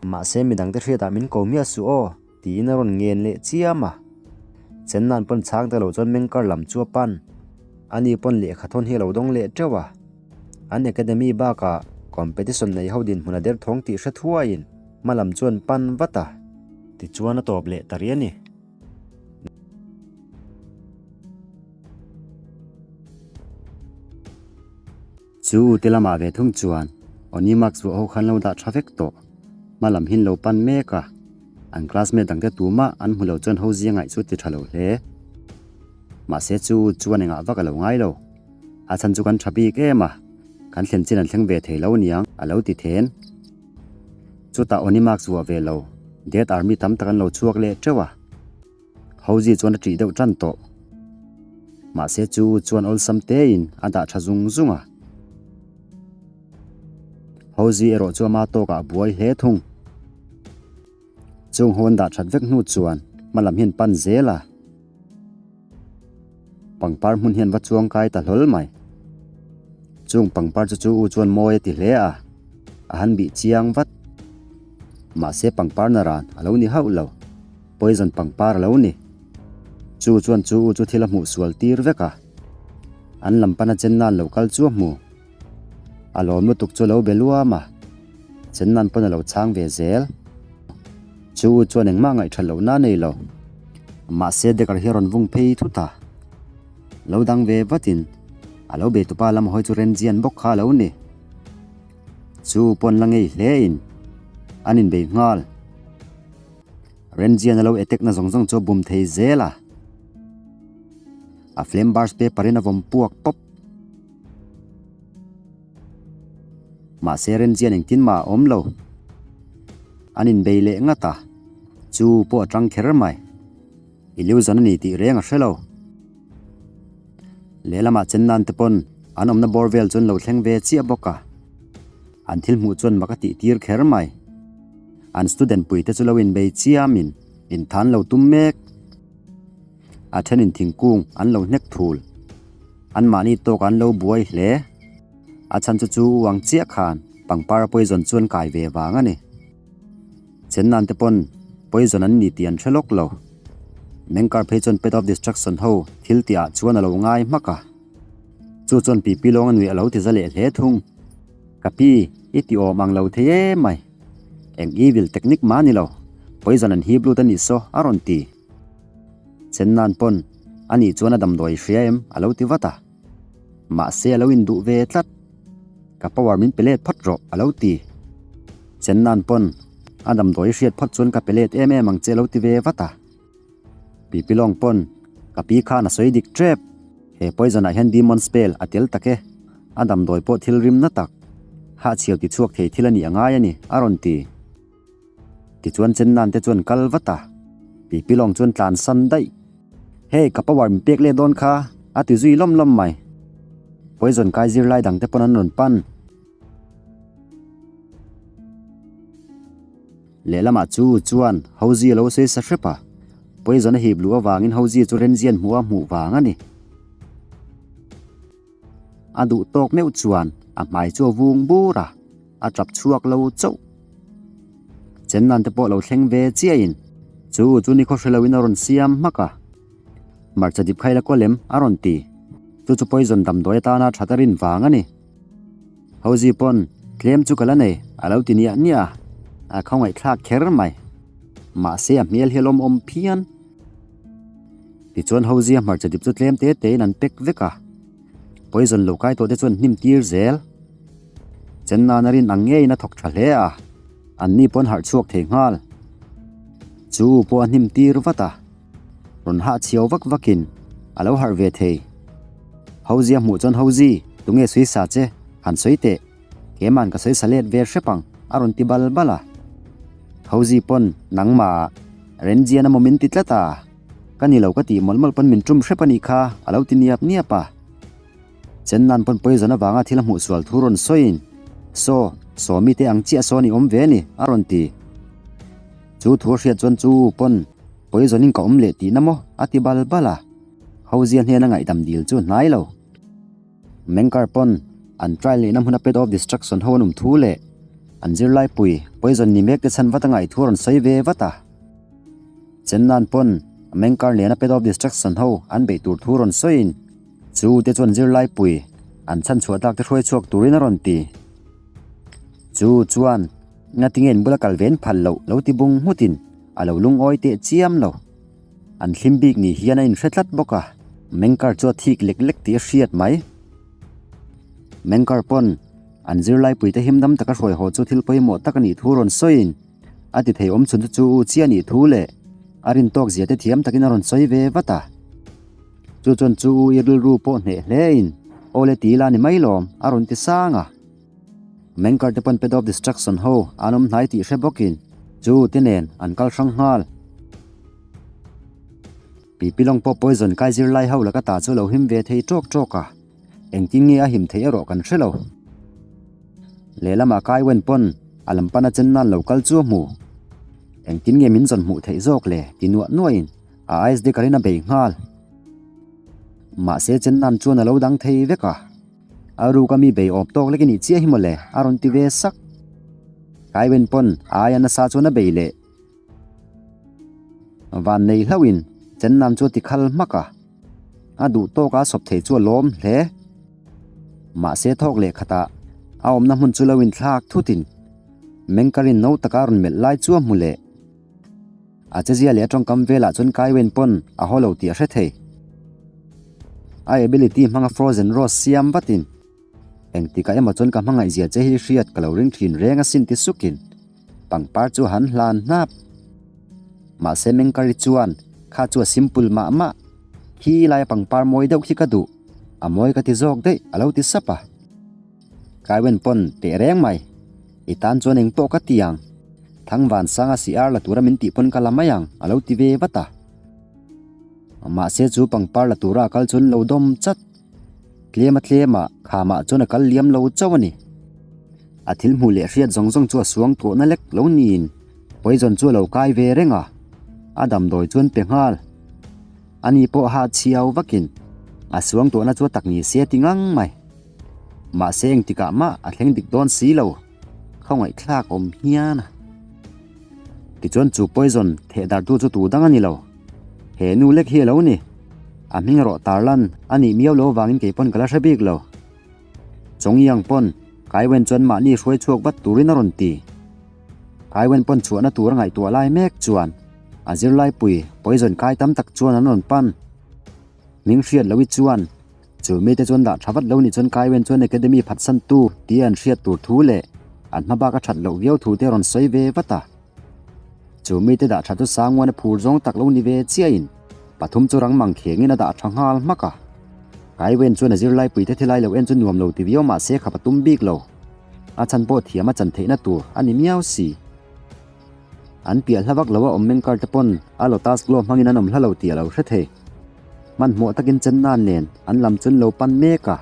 Mahse midangte hriatah min ko miah suh aw, tiin a rawn ngen leh chiam a. Chenna'n pawn chhang ta lo chuan mengkar lam chu a pan. Ani pawn lehkha thawn hi a lo dawng leh teuh a. An academy bakah competition nei ho dinhmun a derthawng tih hre thuaiin hma lam chuan pan vat a. Tichuan a tawp leh ta rih a ni. Chu u te lamah ve thung chuan Onimax vuah ho khan lo dah tha vek tawh. Hma lam hin lo pan mek a, an classmate dangte tumah an hmu lo chuan ho zia ngaih chu ti tha lo hle. Mahse chu u chuan engah vak a lo ngai lo. A chhan chu kan tha bik em a, kan thlen chin an thleng ve thei lo niang a lo ti then. Chutah Onimax vuah ve lo, Death Army tam tak an lo chhuak leh teuh a. Hozi chuan a ṭih deuh ṭan tawh. Mahse chu chuan awlsam tein a dah ṭha zung zung a. Hozi erawh chu ama tawkah a buai hle thung. Chung ho an dah ṭhat vek hnu chuan hma lam hian pan zel a. Pangpar hmun hian va chuang kai ta hlawl mai. Chung pangpar chu chu u chuan mawi a ti hle a, a han bih chiang vat. Mahse pangpar naran a lo ni hauh lo. Poison pangpar a lo ni. Chu chuan chu u chu thil a hmuh sual tir vek a. An lam pana Chenna'n lo kal chu a hmu. A lawm lutuk chu a lo be luam a. Chenna'n pawn a lo chhang ve zel. Chu u chuan engmah ngaihthat lohna a nei lo. Mahse Decker hi a rawn vung phei thut a. Lo dang ve vatin a lo be tupa lam hawi chu Renzian bawk kha a lo ni. Chu u pawn la ngei hle in an inbei nghal. Renzian a lo attack na zawng zawng chu a bum thei zel a, a flame burst paper in a vawm puak pawp. Mahse Renzian engtin mah a awm lo. An inbei leh ngat a, chu pawh a tang kher mai. Illusion a ni tih reng a hre lo. Lehlamah chen nan te pawn an awmna bawr vel chuan lo thleng ve chiah bawk a, an thil hmuh chuan mak a tih tir kher mai. An student pui te chu lo inbei chiamin inthan lo tum mek. A thenin thingkung an lo hnek thul. Anmahni tawk an lo buai hle. A chhan chu chu uang chiah khan pangpar a poison chuan kai ve vang a ni. Chen nan te pawn poison an ni tih an hre lawk lo. Mengkar phei chuan Path of Destruction ho thil tih ah chuan a lo ngai hmak a. Chu chuan pipi lawng a nuih a lo ti za leh hle thung. Ka pi, i ti awm ang lo thei em mai. Eng evil technique mah a ni lo. Poison an hip lut a nih saw a rawn ti. Chen nan pawn a nih chuan a damdawi hria em a lo ti vat a. Mahse a lo induh ve tlat. Ka power min pe let phawt rawh a lo ti. Chen nan pawn a damdawi hriat phawt chuan ka pe let em em ang che a lo ti ve vat a. Pipi lawng pawn ka pi khan a sawi dik tep. He poison ah hian demon spell a tel tak e. A damdawi pawh thil rim na tak. Hahchhiau ti chhuak thei thil a nih a ngai a ni a rawn ti. Tichuan Chennan te chuan kal vat a, Pipi lawng chuan tlan san daih. Hey, ka power min pek leh dawn kha, a ti zui lawm lawm mai. Poison kai zirlai dang te pawn an rawn pan. Lehlamah chu chuan Hozi a lo sawi sa hrep a, poison a hip luh avangin Hozi chu Renzian hmuh a hmuh vang a ni. A duh tawk meuh chuan a hmai chu a vung bur a, a tap chhuak lo chauh. Chennan te pawh lo thleng ve chiahin chu chu ni khaw hre loin a rawn siam hmak a. Hmarcha dip khaila kaw lem a rawn ti. Chu chu poison damdawi atana that a rin vang a ni. Hozi pawn tlem chu ka la nei a lo ti niah niah a, a khawngaihthlak kher mai. Mahse a hmel hi a lawmawm phian. Tichuan Hozia hmarcha dip chu tlem te tein an pek vek a, poison lo kai tawh te chuan hnim tir zel. Chennan a rin ang ngeiin a thawk tha hle a, anni pawn harh chhuak thei nghal. Chu pawh a hnim tir vat a, rawn hah chhiau vak vakin a lo harh ve thei. Hozia hmuh chuan Hozi, tunge sawi sa che, han sawi teh. Keman ka sawi sa let ve hrep ang, a rawn ti bal bal a. Hozi pawn nangmah Renjian emaw min ti tlat a, ka ni lo ka tih mawlh mawlh pawn min tum hrep a nih kha, a lo ti niap niap a. Chennan pawn poison avanga thil a hmuh sual thu rawn sawiin, Saw, Sawmi te ang chiah sawn i awm ve a ni, a rawn ti. Chu thu a hriat chuan chu pawn poison in ka awm leh tihna maw, a ti bal bal a. Hozia hnena ngaihdam dil chu hnai lo. Mengkar pawn an trial neihna hmuna Path of Destruction ho an awm thu leh An zirlai pui poison ni mek te chhan vat a ngaih thu a rawn sawi ve vat a. Chennan pawn a mengkar nena Path of Destruction ho an beih tur thu rawn sawiin chu te chuan zirlai pui an chhan chhuah tlak te hruai chhuak turin a rawn ti. Chu chuan ngatinge in bula kal ven phal loh lo ti bung nghutin a lo lungawi teh chiam lo. An hlim bik ni hian a inhre tlat bawk a, mengkar chu a thik lek lek tih a hriat mai. Mengkar pawn an zirlai puite himdam taka hruai haw chu thil pawimawh tak a nih thu rawn sawiin a ti thei awm chhun chu chu u chiah nih thu leh a rin tawk zia te thiam takin a rawn sawi ve vat a. Chu chuan chu u i rilru pawh hneh hlein aw le ti ila ni mai lawm a rawn ti sang a. Mengkar te pawn Path of Destruction ho an awm hnai tih hre bawkin chu u te nen an kal hrang nghal. Pipilawng pawh poison kai zirlai ho laka ta chu lo him ve thei tawk tawk a. Engtin nge a him theih erawh kan hre lo. Lehlamah Kai Wen pawn a lam pana chen nan lo kal chu a hmu. Engtin nge min zawn hmuh theih zawk le ti nuah nuahin a ice dagger in a bei nghal. Mahse chen nan chuan a lo dang thei vek a. A ruk a mi bei awp tawk lek i nih chiah hi mawle a rawn ti ve sak. Kai Wen pawn a aia nasa chuan a bei leh. Van nei hlauhin Chennam chu a ti khal hmak a, a duh tawk a sawp thei chu a lawm hle. Mahse thawk leh khatah a awmna hmun chu lo inthlak thutin Mengkarin no taka rawn melh lai chu a hmu leh. A chezia leh a tawngkam velah chuan Kaiwen pawn a haw lo tih a hre thei. A ability hmanga Frozen Rose siam vatin Engtikah emaw chuan ka hmangaihzia che hi hriat ka lo ring thin reng asin ti sukin pangpar chu han hlan hnap. Mahse Mengkari chuan kha chu a simple mah mah, khi laia pangpar mawi deuh khi ka duh, a mawi ka ti zawk daih a lo ti sap a. Kaiwen pawn teh reng mai, i tan chuan eng pawh ka ti ang, Thangvan sanga si ar la tura min tih pawn ka la mai ang a lo ti ve vat a. Mahse chu pangpar la tura a kal chuan lo dawm chat. Tlema tlema khamah chuan a kal liam lo chauh a ni. A thil hmuh leh hriat zawng zawng chu a suang tawhna lek lo niin poison chu a lo kai ve reng a, a damdawi chuan pe nghal. Ani pawh ha chhiau vakin a suang tawhna chu a tak ni se a ti ngang mai. Mahse engtikah mah a thleng dik dawn si lo, khawngaihthlak awm hian a. Tichuan chu poison theh dartu chu tu dang a ni lo. He nu lek hi a lo ni. A hming erawh tarlan a nih miau lo avangin kei pawn ka la hre bik lo. Chawng Yang pawn Kai Wen chuan mahni hruai chhuak vat turin a rawn ti. Kai Wen pawn chhuahna tur a ngaihtuah lai mek chuan a zirlaipui poison kai tam tak chuan an rawn pan. Hming hriat lohi chuan chu mite chuan dah tha vat lo nih chuan Kai Wen chuan Academy phatsantu tia an hriat tur thu leh an hmabak a that loh viau thu te a rawn sawi ve vat a. Chu mite dah tha chu Sangwan a phur zawng tak lo ni ve chiahin pathum chu rang mang khengin a dah tha nghal hmak a. Kai Wen chuan a zirlaipui te thilai lo en chu nuam lo ti viau mah se khap a tum bik lo. A chhan pawh thiam a chan theihna tur a ni miau si. An piah hla vak lo a awm mengkar te pawn a lotus glow hmangin an awm hla lo tih a lo hre thei. Hmanhmawh takin Chennan nen an lam chun lo pan mek a.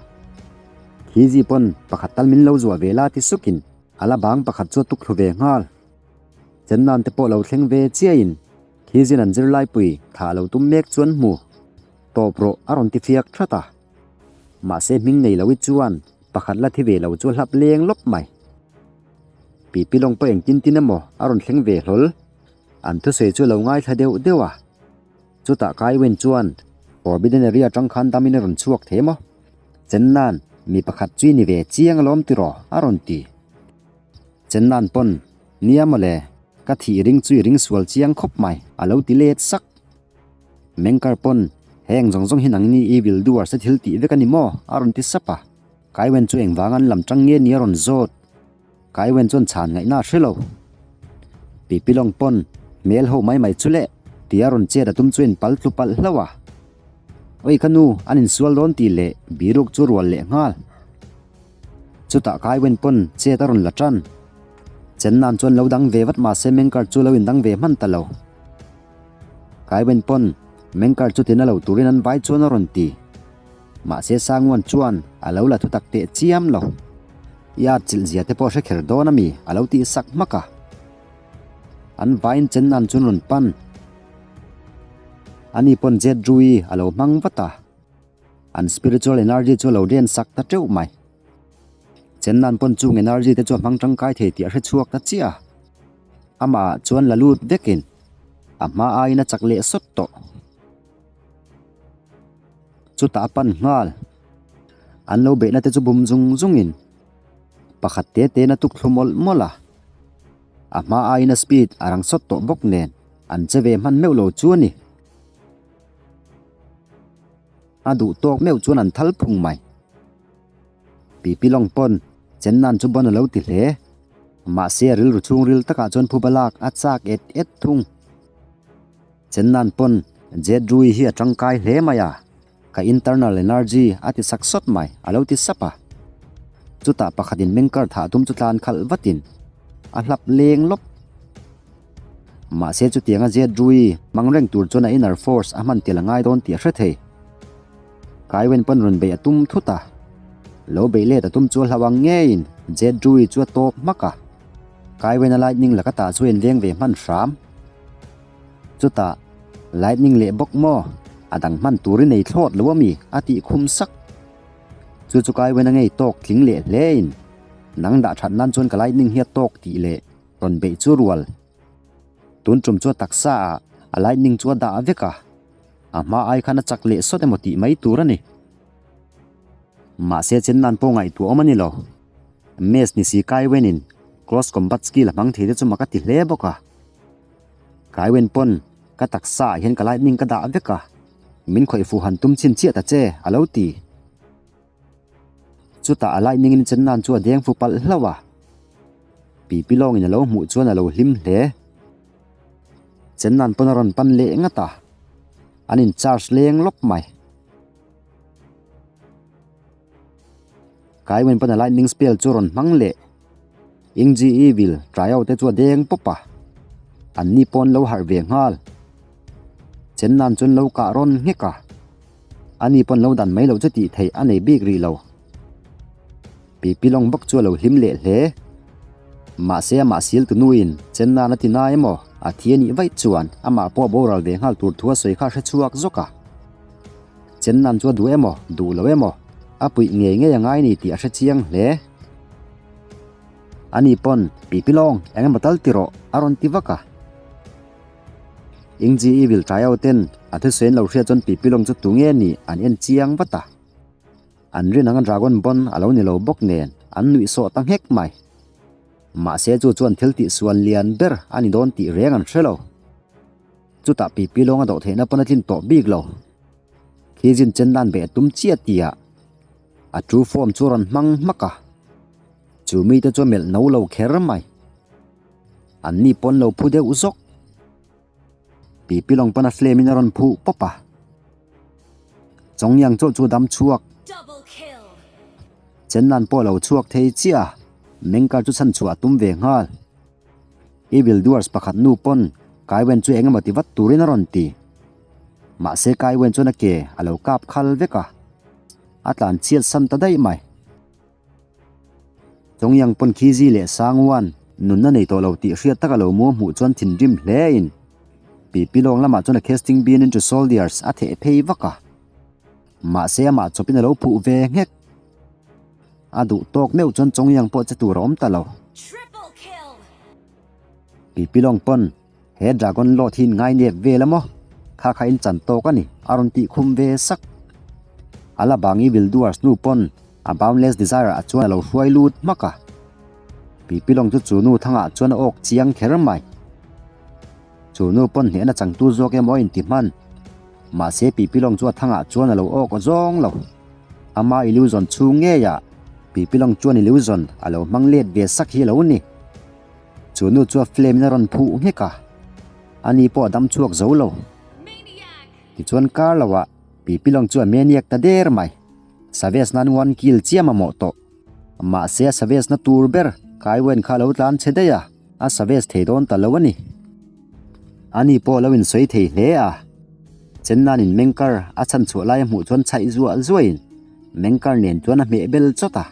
Khizi pawn pakhat tal min lo zuah ve la ti sukin a la bang pakhat chu a tuk thlu ve nghal. Chennan te pawh lo thleng ve chiahin Khizin an zirlaipui thah lo tum mek chuan hmu tawp rawh a rawn ti fiak that a. Mahse hming nei lohi chuan pakhat la thi ve lo chu a hlap leng lawp mai. Pipi lawng pawh engtin tin emaw a rawn thleng ve hlawl. An thusawi chu a lo ngaithla deuh deuh a. Chutah Kai Wen chuan Forbidden Area atang khan damin a rawn chhuak thei maw? Chennan, mi pakhat chu i ni ve chiang alawm tiraw? a rawn ti. Chennan pawn, Nia mawle, ka thih ring chu i ring sual chiang khawp mai, a lo ti let sak. Mengkar pawn, Heng zawng zawng hi nangni evil doers te thil tih vek a ni maw? a rawn ti sap a. Kai Wen chu engvang an lam tang nge ni a rawn zawt. Kai Wen chuan chhan ngaihna a hre lo. Pipi lawng pawn hmel ho mai mai chu leh tia rawn chet a tum chu in pal tlu palh hlauh a. Oi ka nu, an insual dawn tih leh biruk chu rual leh nghal. Chutah Kai Wen pawn chet a rawn la tan. Chennan chuan lo dang ve vat mahse Mengkar chu lo indang ve hman ta lo. Kai Wen pawn Mengkar chu tina lo turin an vai chuan a rawn ti. Mahse Sangwan chuan a lo la thutak teh chiam lo. I at chilh zia te pawh hre kher dawn a mi a lo tih sak hmak a. An vaiin chen nan chuan rawn pan. Ani pawn Jet Rui a lo hmang vat a. An spiritual energy chu a lo den sak ta teuh mai. Chennan pawn chung energy te chu a hmang tangkai thei tih a hre chhuak ta chiah a. Amah ah chuan la lut vekin a hma aiin a chak leh sawt tawh. Chutah a pan nghal. An lo beihna te chu bum zung zungin pakhat te tein a tuk thlu mawlh mawlh a. A hma aiin a speed a rang sawt tawh bawk nen an che ve hman meuh lo chu a ni. A duh tawk meuh chuan an thal phung mai. Pipi lawng pawn Chennan chu bawn a lo ti hle. Mahse a rilru chhungril takah chuan phuba lak a chak et et thung. Chennan pawn Jet Rui hi a tangkai hle mai a, ka internal energy a ti sak sawt mai a lo ti sap a. Chutah pakhatin mengkar thah tum chu tlan khalh vatin a hlap leng lawp. Mahse chutianga Jet Rui hmang reng tur chuan a inner force a hman tel a ngai dawn tih a hre thei. Kaiwen pawn rawn beih a tum thut a, lo beih let a tum chu a hlau ang ngeiin Jet Rui chu a tawp hmak a. Kaiwen a lightning laka tah chu a inleng ve hman hram. Chutah, Lightning leh bawk maw? A dang hman tur i nei thlawt lo ami? a tih khum sak. Chu chu Kaiwen a ngei tawk tling leh hlein, Nang dah that nan chuan ka lightning hi a tawk tih leh rawn beih chu rual. Tun tum chu a taksa ah a lightning chu a dah vek a, a hma ai khan a chak leh sawt emaw tih mai tur a ni. Mahse chen nan pawh ngaihtuah awm a ni lo. Mess ni si Kai Wen-in close combat skill a hmang thei te chu mak a ti hle bawk a. Kai Wen pawn ka taksa ah hian ka lightning ka dah vek a, min khawih fuh han tum chhin chiah ta che a lo ti. Chutah a lightning in chen nan chu a deng fu palh hlauh a. Pipi lawngin a lo hmuh chuan a lo hlim hle. Chen nan pawn a rawn pan leh ngat a, an in charge leng lawp mai. Kaiwen pawn a lightning spell chu a rawn hmang leh. Ingji Evil Trio te chu a deng pawp a, an ni pawn lo harh ve nghal. Chen nan chuan lo kah rawn nghek a. Ani pawn lo dan mai loh chu tih theih a nei bik rih lo. Pipi lawng bawk chu a lo hlim leh hle. Mahse amah sil tu nuin chen nan a ti na emaw a thi a nih vaih chuan amah pawh a boral ve nghal tur thu a sawi kha a hre chhuak zawk a. Chen nan chu a duh emaw duh lo emaw a puih ngei ngei a ngai ni tih a hre chiang hle. Ani pawn Pipi lawng eng emaw tal ti rawh a rawn ti vak a. Ingji Evil Taiao ten a thusawi an lo hriat chuan Pipi lawng chu tunge nih an en chiang vat a. An rin anga Dragon Bond a lo ni lo bawk nen an nuih sawh ta nghek mai. Mahse chu chuan thil tih sual lian ber a ni dawn tih reng an hre lo. Chutah Pipi lawng a dawh theihna pawn a tlin tawh bik lo. Khi zin chen nan beh a tum chiah tihah a true form chu a rawn hmang hmak a. Chu mite chu a melh no lo kher mai. An ni pawn lo phu deuh zawk. Pipi lawng pawn a flame in a rawn phuh pawp a. Chongyang chawlh chu a dam chhuak. Chennan pawh a lo chhuak thei chiah a, Mengkar chu chhan chhuah a tum ve nghal. Evil Doers pakhat nu pawn Kaiwen chu eng emaw ti vat turin a rawn ti. Mahse Kaiwen chuan a ke a lo kap khal vek a, a tlan chhiat san ta daih mai. Chongyang pawn Khizi leh Sangwan nunna nei tawh lo tih hriat taka lo mu hmuh chuan thinrim hle in Pipi lawng lamah chuan a casting bin into soldiers a theh phei vak a. Mahse amah chawpin a lo phuh ve nghek. A duh tawk meuh chuan Chongyang pawh che tur a awm ta lo. Pipi lawng pawn He Dragon Lord hi ngai nep vel a maw? Kha kha in chan tawk a ni, a rawn tih khum ve sak. A la bang Evil Doers hnu pawn a Boundless Desire ah chuan a lo hruai lut hmak a. Pipi lawng chu chu nu thangah chuan a awk chiang kher mai. Chu nu pawn hnehna changtu zawk emaw a inti hman. Mahse Pipi lawng chu a thangah chuan a lo awk zawng lo. Ama illusion chhung ngeiah Pipi lawng chuan illusion a lo hmang let ve sak hi a lo ni. Chu nu chu a flame in a rawn phuh nghek a, ani pawh a dam chhuak zo lo. Tichuan kar lo ah Pipi lawng chu a maniac ta der mai. Savage nan one kill chiah mamawh tawh. Mahse a savage na tur ber Kaiwen kha a lo tlan chhe daih a, a savage thei dawn ta lo a ni. Ani pawh a lo insawi thei hle a, Chennan in mengkar a chhan chhuah lai a hmuh chuan chhaih zuah zuahin mengkar nen chuan a hmeh bel chawt a.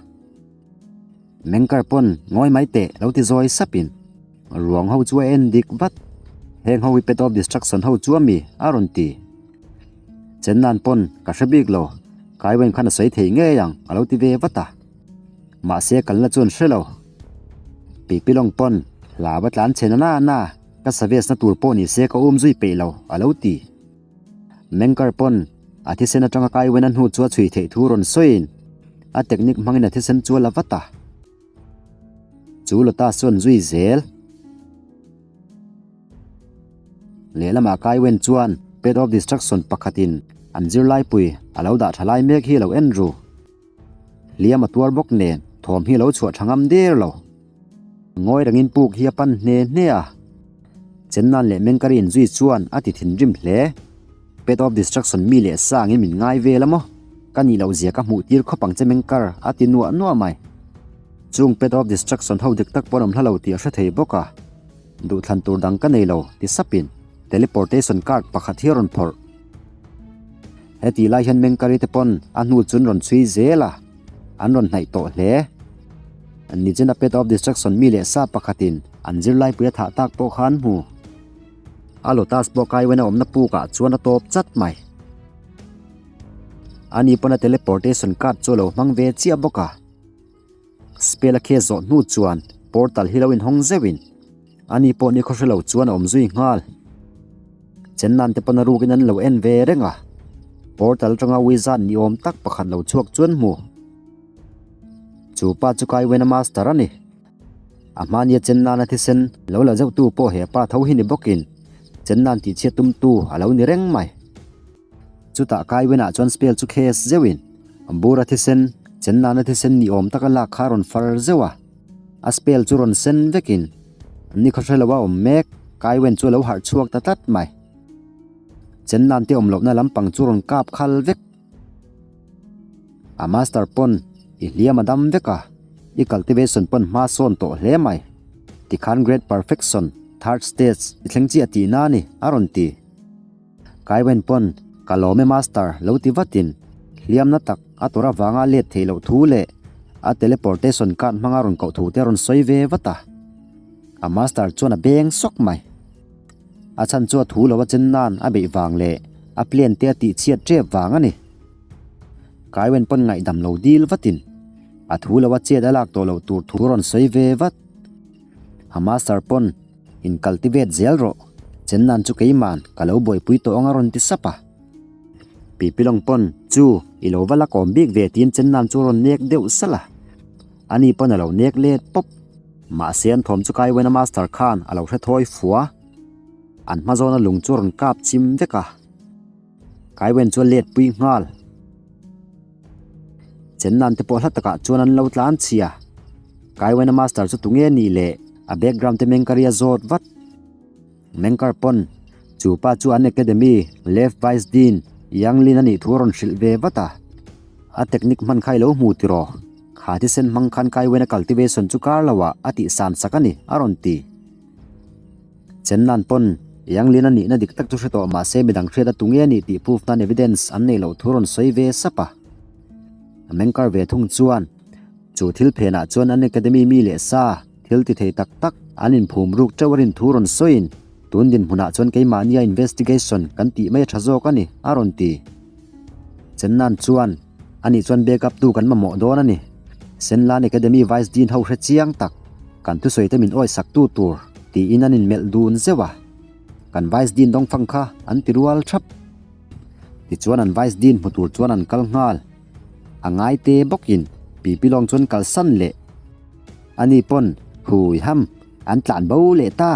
Mengkar pawn ngawi mai teh lo ti zawi sapin ruang ho chu a en dik vat. Heng ho hi Path of Destruction ho chu ami a rawn ti. Chennan pawn ka hre bik lo, Kaiwen khan a sawi thei ngei ang a lo ti ve vat a. Mahse kalna chu an hre lo. Pipilawng pawn hlau a tlan chhe na na na, ka savesna tur pawh ni se ka um zui peih lo, a lo ti. Mengkar pawn a thisen atanga Kaiwen a hnu chu a chhui theih thu rawn sawiin a technique hmangin a thisen chu a la vat a. Chu Lotus chuan zui zel. Lehlamah Kaiwen chuan Path of Destruction pakhatin an zirlaipui a lo dah tha lai mek hi a lo en ru. Hliam a tuar bawk nen thawm hi a lo chhuah tha ngam der lo. Ngawi rengin puk hi a pan hne hne a. Chennan leh Mengkari inzui chuan a ti thinrim hle. Path of Destruction mi leh sangin min ngai vel a maw? Ka nih loh zia ka hmuh tir khawp ang che Mengkar a ti nuah nuah mai. Chung Path of Destruction ho dik tak pawh an awm hla lo tih a hre thei bawk a. Duhthlan tur dang ka nei lo ti sapin teleportation card pakhat hi a rawn phawrh. Heti lai hian Mengkari te pawn a hnu chun rawn chhui zel a, an rawn hnaih tawh hle. Nichina Path of Destruction mi leh sa pakhatin an zirlaipui a thah tak pawh kha an hmu. A lotus pawh Kaiwen a awmna pukah chuan a tawp chat mai. Ani pawn a teleportation card chu a lo hmang ve chiah bawk a. Spell a khe zawh hnu chuan portal hi lo inhawng zeuhin ani pawh ni khaw hre lo chuan a awm zui nghal. Chennan te pawn a rukin an lo en ve reng a, portal atanga wizard ni awm tak pakhat lo chhuak chuan hmu. Chu pa chu Kaiwena master a ni. A hmania Chennan a thisen lo la zeuhtu pawh he pa tho hi ni bawkin Chennan tihchhiat tumtu a lo ni reng mai. Chutah Kaiwenah chuan spell chu case zeuhin Bura thisen, Chennana thisen ni awm taka lak kha a rawn far zeuh a. A spell chu rawn sen vekin ni khaw hre lo a awm mek, Kaiwen chu a lo harh chhuak ta tlat mai. Chennan te awm lohna lampang chu rawn kap khal vek. A master pawn i hliam a dam vek a, i cultivation pawn hma sawn tawh hle mai. Tikhan Great Perfection, Third Stage i thleng chiah tihna a ni, a rawn ti. Kaiwen pawn ka lawm e master lo ti vatin hliamna tak a tawrh avanga let theih loh thu leh a teleportation card hmanga rawn koh thu te a rawn sawi ve vat a. A master chuan a beng sawk mai. A chhan chu a thu lo a chen nan a beih vang leh a plan te a tih chhiat tep vang a ni. Kaiwen pawn ngaihdam lo dil vatin a thu lo a chet a lak tawh loh tur thu a rawn sawi ve vat. A master pawn In cultivate zel rawh, Chennan chu keiman ka lo buaipui tawh ang a rawn ti sap a. Pipilawng pawn chu i lo va la kawm bik ve tiin Chennan chu a rawn nek deuh salh a. Ani pawn a lo nek let pawp. Mahse an thawm chu Kaiwena master khan a lo hre thawi fua. An hma zawna lung chu a rawn kap chim vek a. Kaiwen chu a let pui nghal. Chennan te pawh hla takah chuan an lo tlan chhia. Kaiwena master chu tunge nih leh a background te Mengkari a zawt vat. Mengkar pawn chu pa chu an academy left vice dean Yang Lin a nih thu a rawn hrilh ve vat a. A technique hman kha i lo hmu tiraw? Kha thisen hmang khan Kaiwena cultivation chu kar lo ah a tih san sak a ni a rawn ti. Chennan pawn Yang Lin a nihna dik tak chu hre tawh mahse midang hriat a tu nge a nih tih proof nan evidence an neih loh thu rawn sawi ve sap a. A mengkar ve thung chuan chu thil phenah chuan an academy mi leh sa thil ti thei tak tak an inphum ruk teuh a rin thu rawn sawiin tun dinhmunah chuan keimahnia investigation kan tih mai a tha zawk a ni a rawn ti. Chennan chuan Ani chuan backup tu kan mamawh dawn a ni. Senlan Academy Vice Dean ho hre chiang tak, kan thusawi te min awi sak tu tur tiin an inmelh dun zeuh a. Kan Vice Dean dawngfang kha an ti rual thap. Tichuan an Vice Dean hmu tur chuan an kal nghal. A ngai te bawkin Pipi lawng chuan kalsan leh. Ani pawn hui ham an tlan bo leh ta.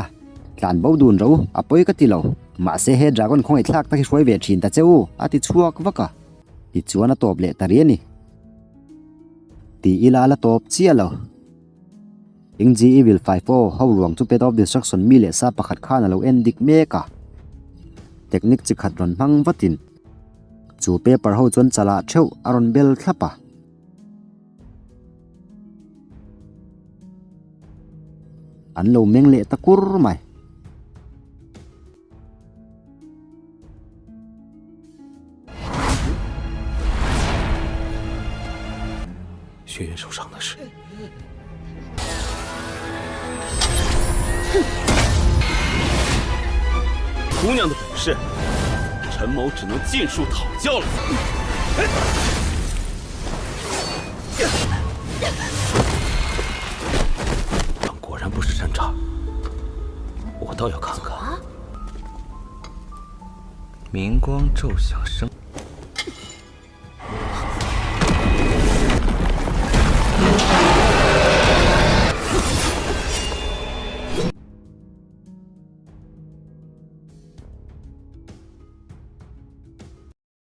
Tlan bo dun ro a pawi ka ti lo. Mahse he dragon khawngaih thlak tak hi hruai ve thin ta che u a ti chhuak vak a. Tichuan a tawp leh ta rih a ni. Ti ila a la tawp chiah lo. Eng GE Will Faifo ho ruang chu Path of Destruction mi leh sa pakhat khan a lo en dik mek a. Technique chi khat rawn hmang vatin chu paper ho chuan chalah theuh a rawn bel thlap a. An lo meng leh ta kur mai. 不是山茶，我倒要看看。明光骤响声。